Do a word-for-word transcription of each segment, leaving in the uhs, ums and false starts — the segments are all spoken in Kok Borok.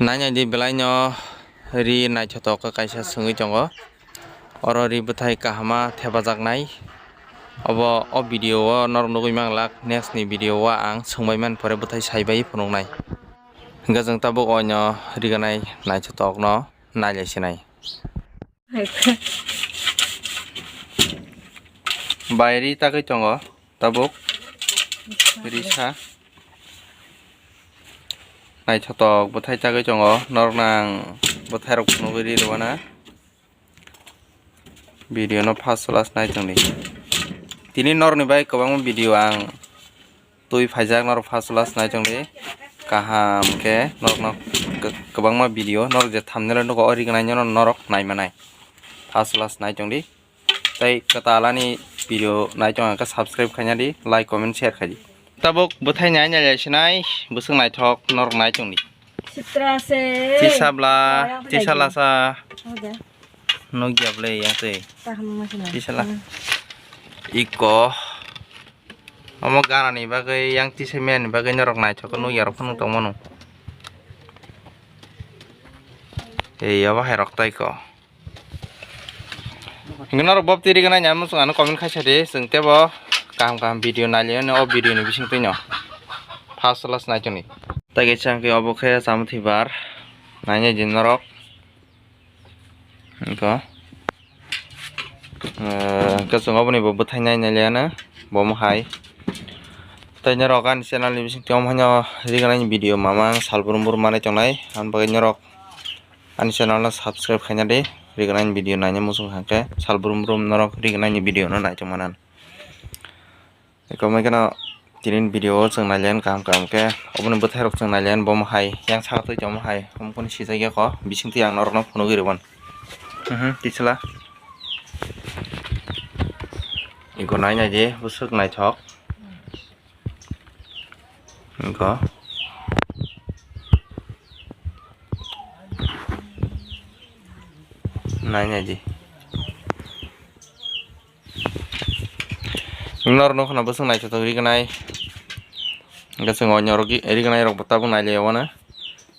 Nainai di belai no ri naithotok khe kaisa swngwi tongo. Oro ri bwthai kahama thepajaknai. Obo o video o norok nugwi manglak, next ni video o ang swngbai man pore bwthai saibai phunuknai. Hwnkhe chwng tabuk oino riganai naithotok no nailai sinai. Bai ri tagwi tongo tabuk risa. Naithotok bwthai tagwi tongo, norok nang bwthai rok phunugwi ri rwna. Video no first last nai tongdi. Tini norokni bai kwbangma video ang twi phaijak, norok first last nai tongdi. Kaham khe norokno kwbangma video norok je thumbnail o nugo o rignai no norok nai manai. First last nai tongdi. Tei kwtal ani video nai tong khe subscribe khaina di, like, comment, share khai di. Tabuk bwthai nai nai sinai bwswk naithok norok nai tongdi. Sitra se. Tisabla, tisala sa. Nugya ble yang tei. Tisala. Iko. Omo ganani bagwi yang tisa miyani bagwi norok naithok nugya rok phano tongmano. Ei abo hai rok tai ko. Hingke norok bob tiri gana nya muchung ano comment khaisa di, chwng tebo kaham kaham video nailio no o video ni bising twi no. First class nai tongni. Tai kaisa hingke obo khe chamothibar nainai di norok. Hingke, eh, hingke chwng oboni bo bwthai nai nailio no bomo hai. Tai norok ani channel ni bising twi omo haino rignai ni video mamang sal brum brum manai tongnai, ani bagwi norok ani channel no subscribe khaina di, rignai video naina muchung hangke sal brum brum norok rignai video no naitok manan. Eko mai kheno tini video o chwng nailen kaham kaham khe, oboni bwthai rok chwng nailen bomo hai yang saka twi tongmo hai, omo khe sijak ya kho, bising twi ang norok no phunugwi rwban. Mhm, tisla. Eko nai nai di bwswk naithok. Eko. Nai nai di. Nor nokh no bwswk naithotok rignai. Hingke chwng o norok rignai rok bo tabuk nailai o no.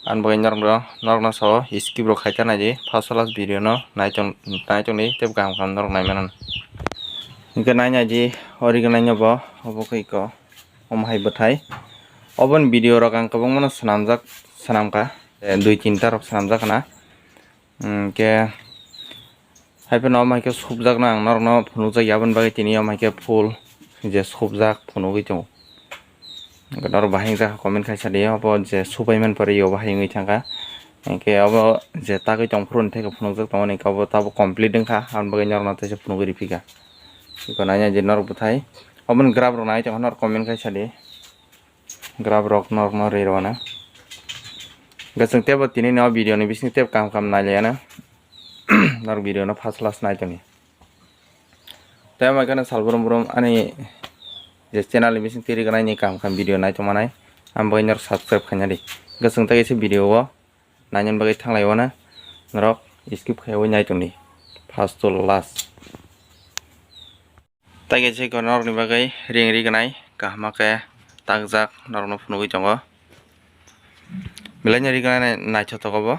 Ani bagwi norok no, norok no sao skip rok khai ta nai di. First class video no nai tong, nai tong di tei kaham kaham norok nai mano. Hingke nai nai di o rignai no bo obo khe eko. Omo hai bwthai. Oboni video rok ang kwbangma no swnamjak, swnamkha. Eh, dui tinta rok swnamjak khna. Hingke hai phano omo hai khe subjak no ang norok no phunukjak ya, aboni bagwi tini omo hai khe full je subjak phunugwi tongo. Hingke norok bahai wngjakha comment khaisa di, obo je subai man pore yo bahai wngwi thangkha. Hingke obo je tagwi tongphuru ni theke phunukjak tongo, hingke obo tabuk complete wngkha, aboni bagwi norok no teisa phunugwi riphi kha. Eko nai nai di norok bwthai. Oboni graph rok nai tongkha norok comment khaisa di. Graph rok norok no ri rwna. Hingke chwng tebo tini no video ni bising tebo kaham kaham nai liya na. Norok video no first class nai tongni. Tei omo khe no sal brum brum ani je channel ni bising twi rignai ni kaham kaham video nai tongmanai. Ang bagwi norok subscribe khaina di. Hingke chwng tei kaisa video o nainani bagwi thanglai o na norok skip khaiwi nai tongdi first to last. Tai kaisa eko norokni bagwi ring rignai kaham khe takjak norokno phunugwi tongo. Belai no rignai naithotok obo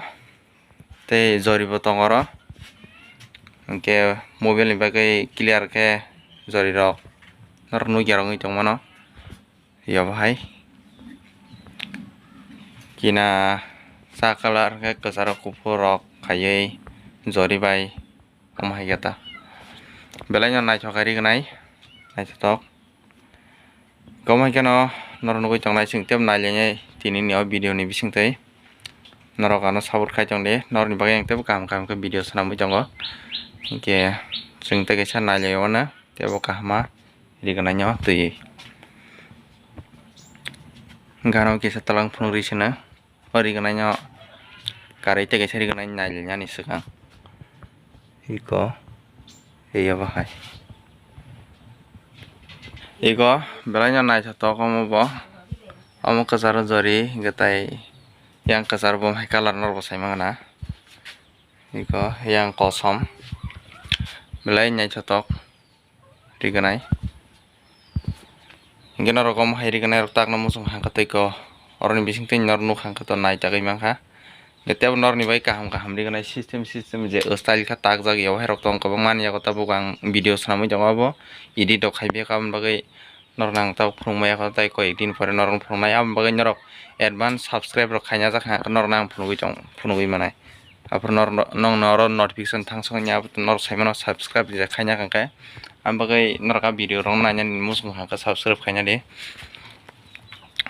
tei jori bo tongo oro. Hingke mobile ni bagwi clear khe jori rok norok nukya rok wngwi tongmano. Yobo hai kina sa colour hwnkhe kwcharo kuphur rok khaiwi jori bai omo hai khe ta belai no naithok khe rignai naithotok. Omo hai kheno norok nugwi tongnai chwng tebo nailainai tini ni o video ni bisingtwi norok ano support khai tongdi norokni bagwi ang tebo kaham kaham khe video swnamwi tongo hinkhe chwng tei kaisa nailaio no tebo kaham ma. Rignai no twi. Gana o kisa talang phunuk ri sina. O rignai no karwi tei kaisa rignai nai le ani swkang. Iko. Iya bahai. Iko belai no naithotok omo bo. Omo kwcharo jori hwnkhe tai yang kwchar bo hai colour no bo sai mangna. Iko yang kosom. Belai naithotok. Rignai. Hingke norok omo hai rignai rok takno muchung hangkha tei ko. Oroni bising tei norok nuk hangkha to nai tagwi mankha. Tei tebo norokni bai kaham kaham rignai system system je style kha takjak ya, o hai rok tong kwbangma ani yago tabuk ang video swnamwi tongo, abo edit rok khai biyakha, aboni bagwi norokno ang tabuk phunukma yakho, tei koi ek din pore norokno phunuknai, aboni bagwi norok advance subscribe rok khaina jak kha, norokno ang phunugwi tong phunugwi manai. Aphuru norok no, nokno oro notification thangsok ya, norok sai mano subscribe je khaina hwnkhe, aboni bagwi norok a video rok nainani muchung hwnkhe subscribe khaina di.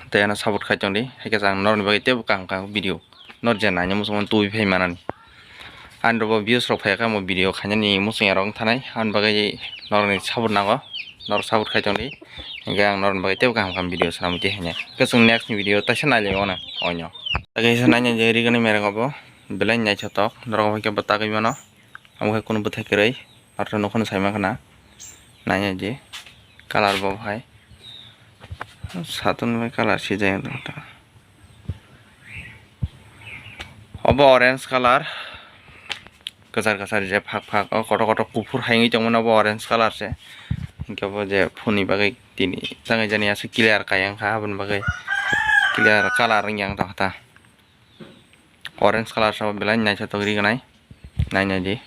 Tei ano support khai tong di, hai khe ang norokni bagwi teibo kaham kaham video norok je naina muchungmani tubui phai manani. Ani rokbo views rok phai khe, omo video khainani muchung ya rok wng thanai, aboni bagwi norokni support nango, norok support khai tong di, hingkhe ang norokni bagwi teibo kaham kaham video swnamwi tei haino. Hingkhe chwng next ni video taisa nai lai mano oino. Tei kaisa naina je rigani mereng obo belai naithotok, norok bai khe bo tagwi mano, abo khe kunu bwthai kwrwi, arto nokhono sai mankha na. Naina je colour bo hai satung bai colour sijak. Obo orange colour, kwchar kwchar je phak phak, o kotor kotor kuphur hai wngwi tongmani, obo orange colour se. Hinkhe bo je phone ni bagwi tini tangwi jani aswk clear kaiya wngkha, aboni bagwi clear colour wngya wng tongkha ta. Orange colour se belai naithotok rignai, nainai di.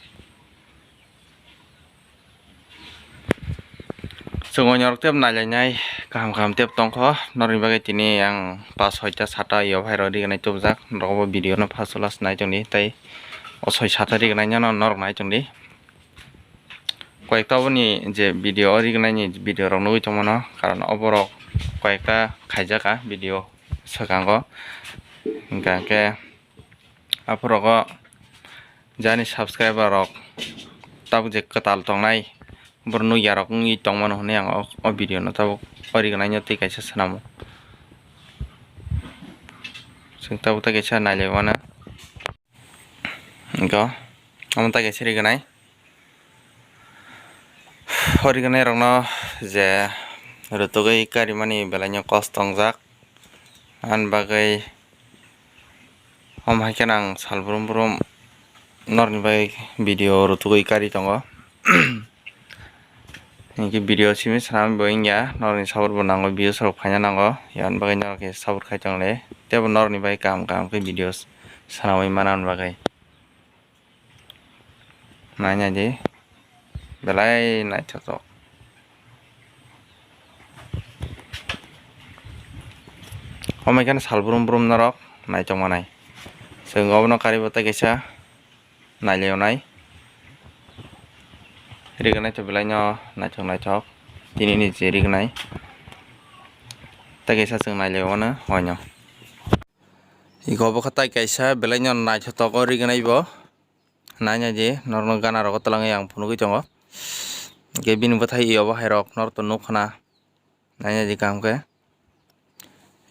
Chwng oino rok tep nailainai, kaham kaham tep tongkho, norokni bagwi tini ang pas soita sata yo hai rok rignai tubujak, norok bo video no first last nai tongdi, tei o soi sata rignai no norok nai tongdi. Koyekta oboni je video o rignai ni video rok nugwi tongmano, karon oborok koyekta khaijak a video swkango, hingkha khe aphuru rogo jani subscriber rok tabuk je kwtal tongnai, borok nukya rok wngwi tongmano hwnwi ang o, o video no tabuk o rignai no tei kaisa swnamo. Chwng tabuk tei kaisa nailaimano. Wngkha omo tei kaisa rignai. O rignai rokno je rwtugwi karimani belai no kosto wngjak. Ani bagwi omo hai khe ang sal brum brum norokni bagwi video rwtugwi kari tongo. Hinkhe video simi swnam bo wngya, norokni support bo nango, views rok phaina nango, yani bagwi norok khe support khai tongdi. Teibo norokni bagwi kaham kaham khe videos swnamwi manani bagwi. Naina di, belai naithotok. Omo khe sal brum brum norok naitok manai. Chwng obono karibo tei kaisa nailaio nai. Rignai to belai no naithok naithok. Tini ni je rignai. Tei kaisa chwng nailaio no oino. Iko bo khe tai kaisa belai no naithotok o rignai bo. Naina di norok no gana rogo twlangwi ang phunugwi tongo. Hingke bini bwthai io bo hai rok norok to nuk khna. Naina di kaham khe.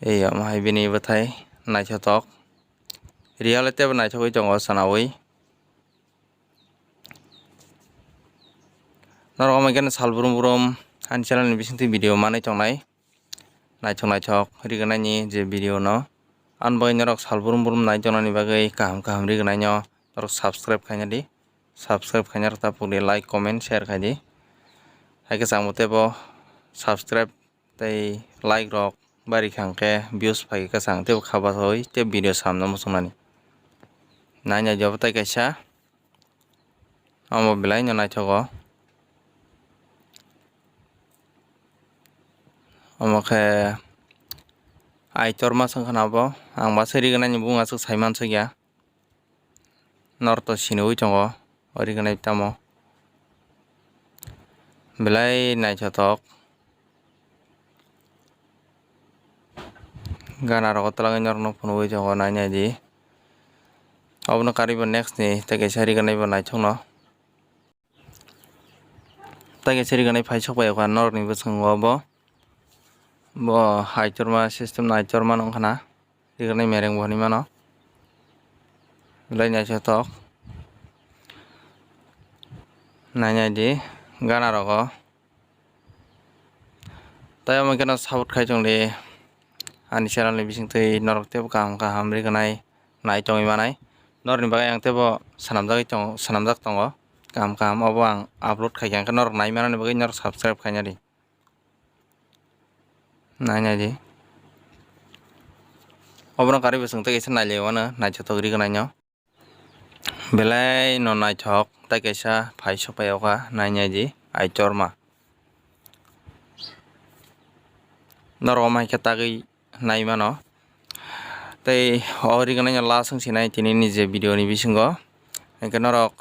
Ei omo hai bini bwthai naithotok. Reality bo naithogwi tongo chwnaui. Norok omo khe sal brum brum ani channel ni bisingtwi video manwi tongnai. Naithok naithok rignai ni je video no. Ani bagwi norok sal brum brum nai tongnani bagwi kaham kaham rignai no norok subscribe khaina di. Subscribe khaina rok ta pukdi, like, comment, share khai di. Hai khe chang bo teibo subscribe tei like rok bari kha hwnkhe views phai khe chang teibo kha bathai tei video samno muchungnani. Naina jobo tai kaisa omo belai no naithogo. Omo khe Aitor mas wngkha na bo, ang ma se rignai ni bung aswk sai mansuk ya. Norok to siniwi tongo o rignai tamo belai naithotok. Gana rogo twlangwi norokno phunugwi tongo nainai di. Obono karwi bo next ni tei kaisa rignai bo naithokno. Tei kaisa rignai phai sok bai kha norokni bwskango bo. Bo haitorma system naitorma nung khana. Rignai mereng bo hinwi mano. Belai naithotok. Nainai di gana rogo. Tei omo khe no support khai tong di. Ani channel ni bisingtwi norok teibo kaham kaham rignai nai tongwi manai. Norokni bagwi ang teibo swnamjagwi tongo, swnamjak tongo. Kaham kaham obo ang upload khaikha, hwnkhe norok nai manani bagwi norok subscribe khaina di. Nainai di. Obono karwi bo chwng tei kaisa nailai wano naithothok rignai no. Belai no naithok, tei kaisa phai sokphai oka nainai di aitorma. Norok omo hai khe tagwi nai mano. Tei o rignai no last wng sinai tini ni je video ni bisingo. Hinkhe norok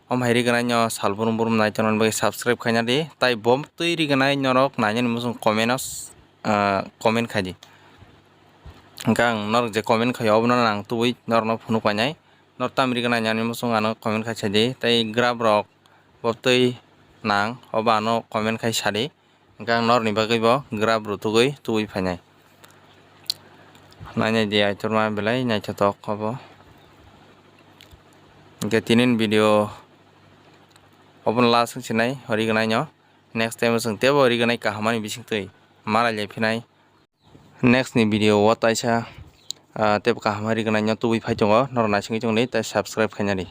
omo hai rignai no sal brum brum nai tongna bagwi subscribe khaina di. Tai bo twi rignai norok nainani muchung comment o, ah, comment khai di. Hinkhe ang norok je comment khaio obono ang tubui norokno phunuk painai. Nor tam rignai ani muchung ano comment khai sadi. Tai graph rok bo twi nang obo ano comment khai sadi. Hinkhe ang norokni bagwi bo graph rutugwi tubui phainai. Nainai di aitorma belai naithothok obo. Hinkhe tinin video obono last wng sinai o rignai no. Next time o chwng teibo rignai kahamani bisingtwi malai lai phinai. Next ni video o taisa, ah, teibo kaham rignai no tubui phai tongo, norok naisingwi tongdi tei subscribe khaina di.